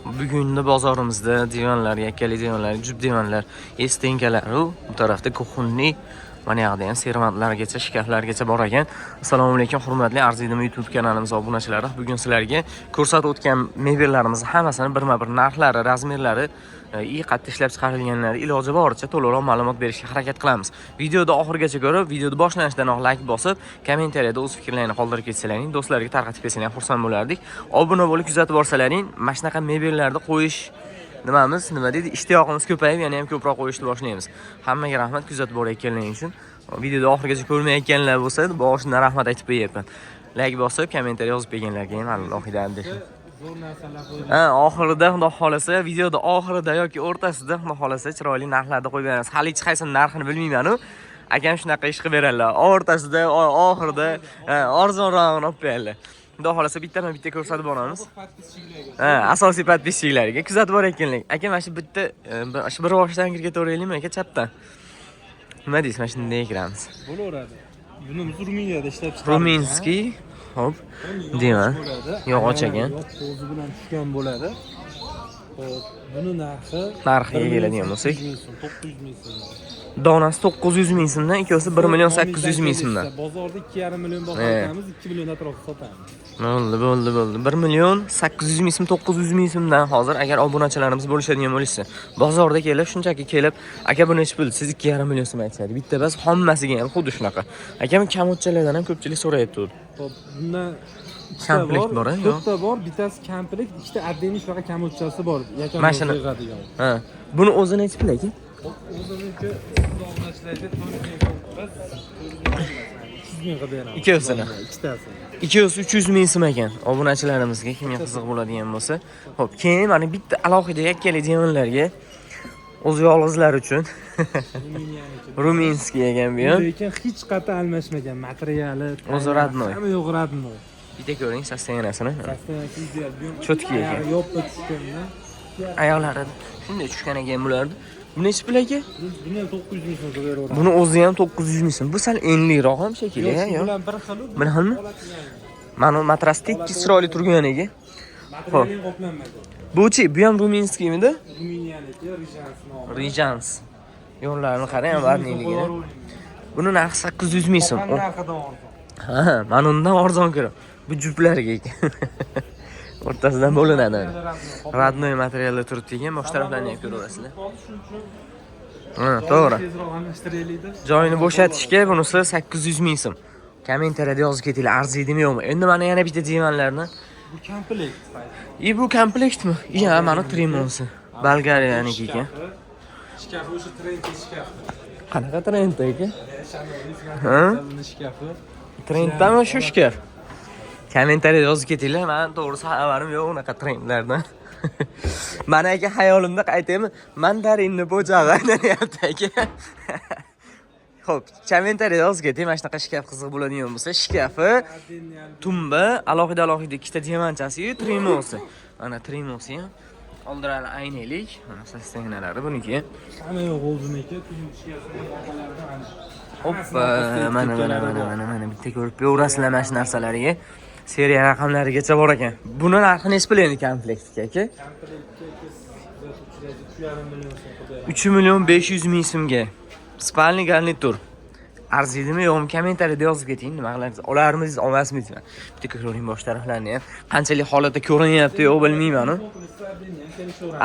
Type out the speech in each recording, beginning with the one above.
Bugunni bozorimizda divanlar, yakkali divanlar, jup divanlar, стенка lar, bu tarafda кухонный, mana yoqda ham servantlargacha, shkaflargacha bor ekan. Assalomu alaykum, hurmatli Arziydimi YouTube kanalimiz obunachilari. Bugun sizlarga ko'rsatib o'tgan mebellarimizni hammasini birma-bir narxlari, razmerlari и qayerda ishlab chiqarilganlari, iloji boricha to'liqroq ma'lumot berishga harakat qilamiz. Videoda oxirigacha ko'rib, videoni boshlanishdanoq like bosib, kommentariyada o'z fikrlaringni qoldirib ketsalaring, do'stlarga tarqatib ketsanglar xursand bo'lardik. Obuna bo'lib kuzatib borsalaring, mana shunaqa mebellarni qo'yish nimamiz, nima deydi, ishtiyoqimiz ko'payib, yana ham ko'proq qo'yishni boshlaymiz. Hammaga rahmat kuzatib borayotganlaring uchun. Videoni oxirigacha ko'rmayotganlar bo'lsa, boshidan rahmat aytib qo'yyapman. Like bosib, kommentariy yozib berganlarga ham alohida adashim. Zo'r narsalar qo'yilgan. Ha, oxirida, xudo xohlasa, videoda oxirida yoki o'rtasida, xudo xohlasa, chiroyli narxlarda qo'yib beramiz. Hali hech qaysi narxini bilmayman-u. Akam shunaqa ish qilib beradilar. O'rtasida, oxirida, ha, arzonrog'ini olib beradilar. Xudo xohlasa, bittama bitta ko'rsatib boramiz. Подписчик larga. Ha, asosiy подписчик larga, kuzatib borayotganlar. Aka, mana shu bitta shu bir boshdan kirib ketaveraylikmi, aka, chapdan? Nima deysiz, mana shunday kiramiz. Bo'laveradi. Buni biz Ruminiyada ishlab chiqardik. Румынский, hop, divan. Bo'ladi. Yog'och ekan. O'zi bilan tushgan bo'ladi. Xo'p, buni narxi Narxiga keladigan bo'lsak. 1 ming so'm, 900 ming so'm. Donasi 900 ming so'mdan, ikkovsi 1 million 800 ming so'mdan. Bozorda 2,5 million baho aytamiz, 2 million atrofida sotamiz. Bo'ldi, bo'ldi, bo'ldi. 1 million 800 ming so'm, 900 ming so'mdan hozir agar obunachilarimiz bo'lishadigan bo'lishsa, bozorda kelib, shunchaki kelib, "Aka, bu nechi pul?" Siz 2,5 million so'm aytishadi. Bitta bas hammasiga ham xuddi shunaqa. Akam, komodchalardan ham ko'pchilik so'rayapti. Xo'p, bundan ikkita Komplekt bor, a? Yo'q. To'rtta bor, bittasi komplekt, ikkita отдельный shunaqa komodchasi bor. Yakan Mana shuni. yig'adigan. Ha. Buni o'zi nechi pul, aka? O'ziniki obunachilarga 400 ming so'm, biz 300 ming qilib beramiz. Ikkovsini? Ikkitasini. Ikkovsi 300 ming so'm ekan. Obunachilarimizga kimga qiziq bo'ladigan bo'lsa. Xo'p, keyin mana bitta alohida yakkali divanlarga, o'zi yolg'izlar uchun. Ruminiyaniki. Румынский ekan bu ham. Lekin hech qayerda almashmagan materiali. O'zi родной. Hamma yo'q родной. Bitta ko'ring состояние sini. Состояние ideal. Bu ham Чёткий ekan. oyog'i yoppa tushganda. Oyoqlari shunday tushgan ekan bularni. Bu nechi pul, aka? Buni ham 900 ming so'm qilib beraveramiz. Buni o'zi ham 900 ming so'm. Bu sal enliroq ham shekilli, Yo'q, shu yo'q? bilan bir xil. Bir xilmi? Mana matras tekis, chiroyli turgan aka. Materiali ham qoplanmagan. Buchi, bu ham румынский midi? Ruminiyaniki, Rijans nomi. Rijans. Yo'llarini qarang, varniyligini. Buni narxi 800 ming so'm. Qopqon narxidan arzon. Ha, mana undan arzon ko'ra. Bu juplarga ekan. O'rtasidan bo'linadi. Родной materialda turibdi ekan, bosh taraflarini ham ko'raverasizlar. Shuning uchun Ha, to'g'ri. tezroq almashtiraylik-da. Joyini bo'shatishga bunisi 800 ming so'm. Kommentariyada yozib ketinglar, arziydimi, yo'qmi? Endi mana yana bitta divanlarni. Bu komplekt. И bu komplektmi? Ya, mana Tremonsi. Bolgariyaniki ekan. Shkafi o'sha trend shkafi. Qanaqa trend, aka? Ha? Buni shkafi. Trenddami shu shkaf? Kommentariyada yozib ketinglar. Men to'g'risi xabarim yo'q unaqa trendlardan. Mana aka, hayolimda qaytaymi? Mandarinni po'chog'i aylanyapti, aka. Xo'p, kommentariyada yozib keting, mana shunaqa shkaf qiziq bo'ladigan bo'lsa, shkafi, tumba, alohida alohida ikkita divanchasi-yu trimosi. Mana trimosi ham oldirali aynalik, mana состояния lari buniki. Hamma yo'q o'ziniki, tumchikasi ham orqalaridan ana. Hoppa, mana mana mana mana mana bitta ko'rib ko'rasizlar mana shu narsalarga. Seriya raqamlarigacha bor ekan. Buni narxi nechi pul endi komplektga, aka? Komplektga 3,5 million so'm qilib beramiz. 3 million 500 ming so'mga. Спальный garnitur. Arziydimi, yo'qmi, kommentariyada yozib keting, nima qilarsiz? Olarmisiz, olmasmisiz? Bitta ko'ring bosh taraflarini ham. Qanchalik holatda ko'rinyapti, yo'q, bilmayman.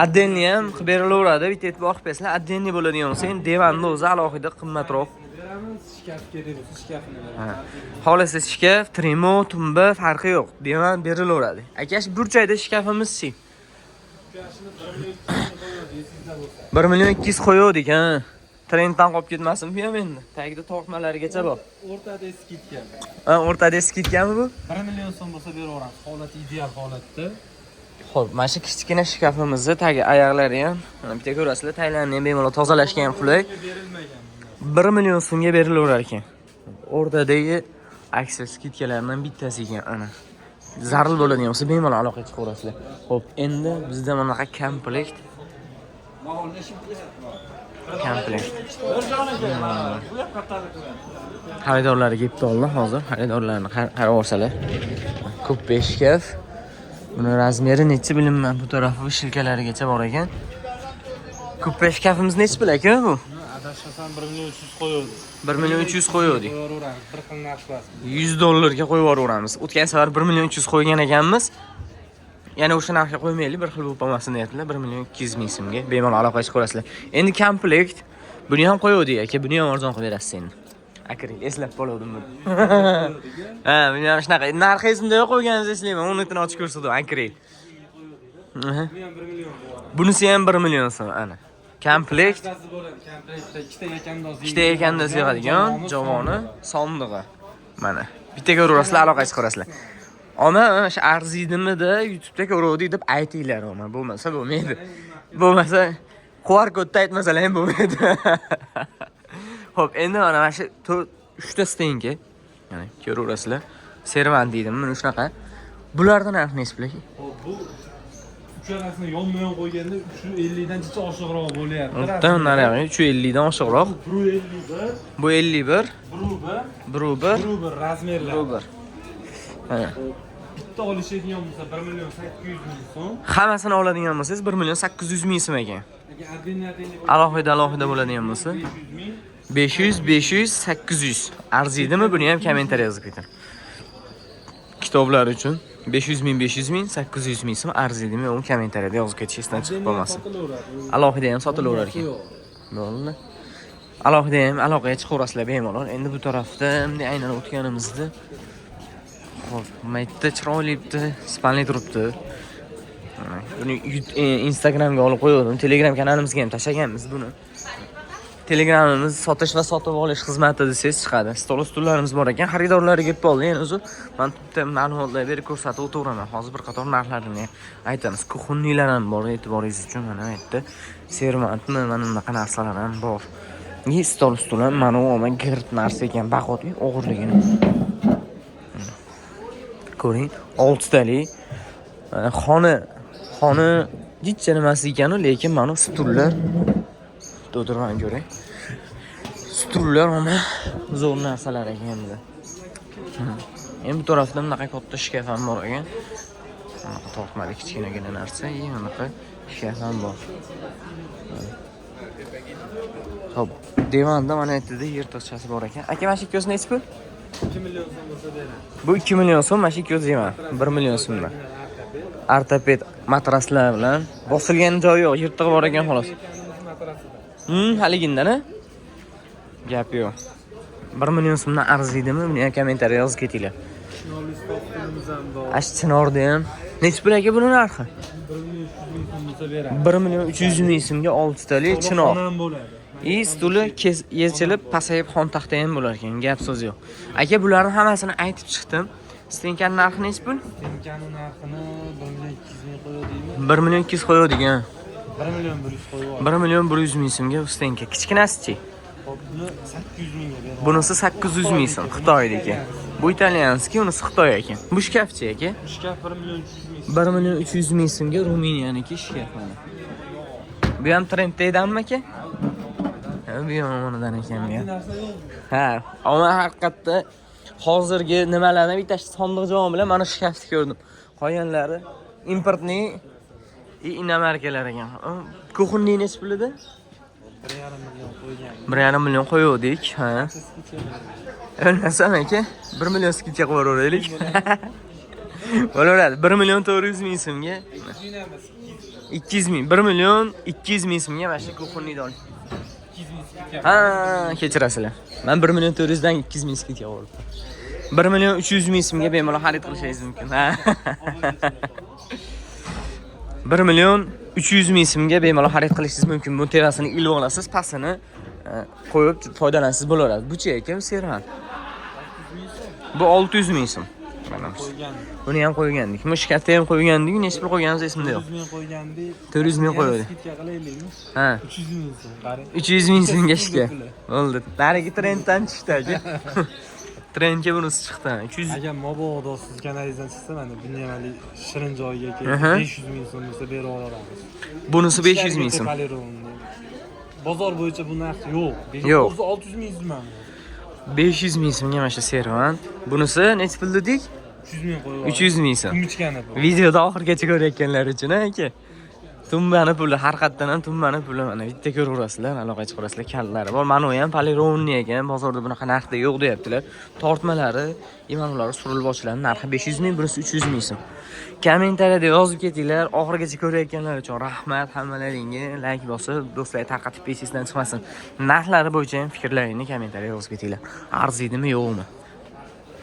Отдельный ham qilib berilaveradi, bitta e'tibor qilib qo'yasizlar. Отдельный bo'ladigan bo'lsa, endi divanni o'zi alohida qimmatroq. Beramiz, shkaf kerak bo'lsa shkafini beramiz. Xohlasa shkaf, trimo, tumba, farqi yo'q. Divan berilaveradi. Aka, shu burchakda shkafimiz-chi? Shkafini 1 million qo'yadi, esingizda bo'lsa. 1 million 200 qo'yuvdik, ha. Trenddan qolib ketmasin bu ham endi. Tagida tortmalarigacha bor. O'rtada скидка. Ha, o'rtada скидка mi bu? 1 million so'm bo'lsa beraveramiz. Holati ideal holatda. Xo'p, mana shu kichkina shkafimizni tagi oyoqlari ham, mana bitta ko'rasizlar, taglarini ham bemalol tozalashga ham qulay. Berilmagan bunlar. 1 million so'mga berilaverar ekan. O'rtadagi aksiya скидка lardan bittasi ekan ana. Zarur bo'ladigan bo'lsa, bemalol aloqaga chiqaverasizlar. Xo'p, endi bizda mana bunaqa komplekt. Komplekt. Xaridorlari kelibdi oldi hozir. Xaridorlarni qarab olsalar. Ko'p shkaf. Buni razmeri nechi bilinman, bu tarafi shilkalarigacha bor ekan. Kupe shkafimiz nechi pul aka bu? Adashmasam 1 million 300 qo'yuvdik. 1 million 300 qo'yuvdik. Qo'yaveramiz. Bir xil narx emas. 100 dollarga qo'yib yuboraveramiz. O'tgan safar 1 million 300 qo'ygan ekanmiz. Yana o'sha narxga qo'ymaylik, bir xil bo'lib qolmasin deyaptilar. 1 million 200 ming so'mga bemalol aloqa chiqarasizlar. Endi komplekt buni ham qo'yuvdik aka, buni ham arzon qilib berasiz endi. Akril eslab qoldim buni. Ha, buni ham shunaqa narxi esimda yo'q, qo'yganingizni eslayman. Unitini ochib ko'rsatdim, akril. Buni ham 1 million bo'ladi. Bunisi ham 1 million so'm ana. Komplekt Bittasi bo'ladi. Komplektda ikkita yakandoz. Ikkita yakanda sig'adigan javoni, sondig'i. Mana. Bitta ko'raverasizlar, aloqa chiqarasizlar. Ona o'sha arziydimida YouTube'da ko'ruvdik deb aytinglar oma, bo'lmasa bo'lmaydi. Bo'lmasa QR kodda aytmasalar ham bo'lmaydi. Xo'p, endi mana shu 3 ta стенка. Mana ko'raverasizlar. Servant deydimi, mana shunaqa. Bularni narxi nechi pul aka? Hop, bu uchalasini yonma-yon qo'yganda 350 dan jicha oshiqroq bo'lyapti. Undan narig'i 350 dan oshiqroq. 151, Bu 51, 1 1 1, 1, 1 razmerlar. 1. Mana. Bitta olishadigan bo'lsa 1 million 800 ming so'm. Hammasini oladigan bo'lsangiz 1 million 800 ming so'm ekan. Agar отдельно отдельно Alohida alohida bo'ladigan bo'lsa 500 ming. 500, 500, 800. Arziydimi? Buni ham kommentariy yozib keting. Kitoblar uchun 500 ming, 500 ming, 800 ming so'm arziydimi? Uni kommentariyada yozib ketish esdan chiqib qolmasin. Sotilaveradi. Alohida ham sotilaverar ekan. Bo'ldi. Alohida ham aloqaga chiqaverasizlar bemalol. Endi bu tarafda bunday aylanib o'tganimizda, xo'p, maytda chiroyli bitta спальный turibdi. Mana, buni Instagramga olib qo'ygandim, Telegram kanalimizga ham tashlaganmiz buni. Telegramimiz sotish va sotib olish xizmati desangiz chiqadi. Stol stullarimiz bor ekan. Xaridorlarga kelib qoldi. Yana o'zi men bitta ma'lumotlar berib ko'rsatib o'tiraman. Hozir bir qator narxlarini aytamiz. Кухонный lar ham bor, e'tiboringiz uchun mana bu yerda servantmi, mana bunaqa narsalar ham bor. И stol stul ham mana u olma girt narsa ekan, baquvvat og'irligini. Ko'ring, oltitalik xona jicha nimasi ekanu, lekin mana stullar o'tirman ko'ring. Stullar mana zo'r narsalar ekan bular. Endi bu tarafda bunaqa katta shkaf ham bor ekan. Bunaqa tortmali kichkinagina narsa, и bunaqa shkaf ham bor. Xo'p, divanda mana yerda yirtiqchasi bor ekan. Aka, mana shu ikkosi nechi pul? 2 million so'm bo'lsa beradi. Bu 2 million so'm, mana shu ikkosi divan 1 million so'mdan. Ortoped matraslar bilan bosilgan joyi yo'q, yirtig'i bor ekan xolos. Matrasida. Haligindan a? Gap yo'q. 1 million so'mdan arziydimi? Buni ham kommentariya yozib ketinglar. Chinorli stol stulimiz ham bor. Ash chinorda ham. Nechi pul aka buni narxi? 1 million 300 ming so'm bo'lsa beradi. 1 million 300 ming so'mga 6 talik chinor. Xona ham bo'ladi. И stuli yechilib pasayib xontaxta ham bo'lar ekan, gap so'z yo'q. Aka, bularni hammasini aytib chiqdim. Стенка ni narxi nechi pul? Стенка ni narxini 1 million 200 ming qo'yuvdikmi? 1 million 200 qo'yuvdik, ha. 1 million 100 qo'yib 1 million 100 ming so'mga стенка. Kichkinasichi? Hop, buni 800 mingga beradi. Bunisi 800 ming so'm, Xitoyniki. Bu итальянский, unisi Xitoy ekan. Bu shkafchi aka? Shkaf 1 million 300 ming. 1 million 300 ming so'mga Ruminiyaniki shkaf mana. Bu ham trenddagidanmi aka? Ha, bu ham onadan ekan bu ham. Narsa yo'q. Ha, ammo haqiqatda hozirgi nimalardan bittasi sondiq javon bilan mana shu shkafni ko'rdim. Qolganlari импортный и иномарка lar ekan. Кухонный nechi pul edi? 1,5 million qo'ygan. 1,5 million qo'yuvdik, ha. O'lmasam aka, 1 million скидка qilib yuboraylik. Bo'laveradi. 1 million 400 ming so'mga. 200 ming, 1 million 200 ming so'mga mana shu кухонный ni oling. 200 ming скидка. Ha, kechirasizlar. Men 1 million 400 dan 200 ming скидка qilib. 1 million 300 ming so'mga bemalol xarid qilishingiz mumkin. Ha. 1 million 300 ming so'mga bemalol xarid qilishingiz mumkin. Bu terasini ilib olasiz, pastini qo'yib foydalansangiz bo'laveradi. Buchi aka, servan. Bu 600 ming so'm. Mana Qo'ygan. buni ham qo'ygandik. Mushkatda ham qo'ygandik. Necha pul qo'yganimiz esimda yo'q. 400 ming qo'ygandik. 400 ming qo'ygandik. Скидка qilaylikmi? Ha. 300 ming so'm. Qarang. 300 ming so'mga ishga. Puli. Bo'ldi. Narigi trenddan tushdi aka. Trendga bunisi chiqdi. 300 Agar mabodo siz kanalingizdan chiqsa, mana buni ham haligi shirin joyiga kelib 500 ming so'm bo'lsa berib yuboramiz. Bunisi 500 ming so'm. Полированный. Bozor bo'yicha bu narx yo'q. Yo'q. O'zi 600 ming so'm. 500 ming so'mga mana shu servant. Bunisi necha pul dedik? 300 ming qo'yib. 300 ming so'm. Tumichkani bu. Videoda oxirigacha ko'rayotganlar uchun aka. Tumbani puli haqiqatdan ham tumbani puli, mana bitta ko'raverasizlar, aloqa chiqarasizlar, kalitlari bor. Mana u ham полированный ekan, bozorda bunaqa narxda yo'q deyaptilar. Tortmalari, imanulari surilib ochiladi, narxi 500 ming, bunisi 300 ming so'm. Kommentariyada yozib ketinglar. Oxirigacha ko'rayotganlar uchun rahmat hammalaringga. Like bosib, do'stlarga tarqatib, esingizdan chiqmasin. Narxlari bo'yicha ham fikrlaringni kommentariyada yozib ketinglar. Arziydimi, yo'qmi?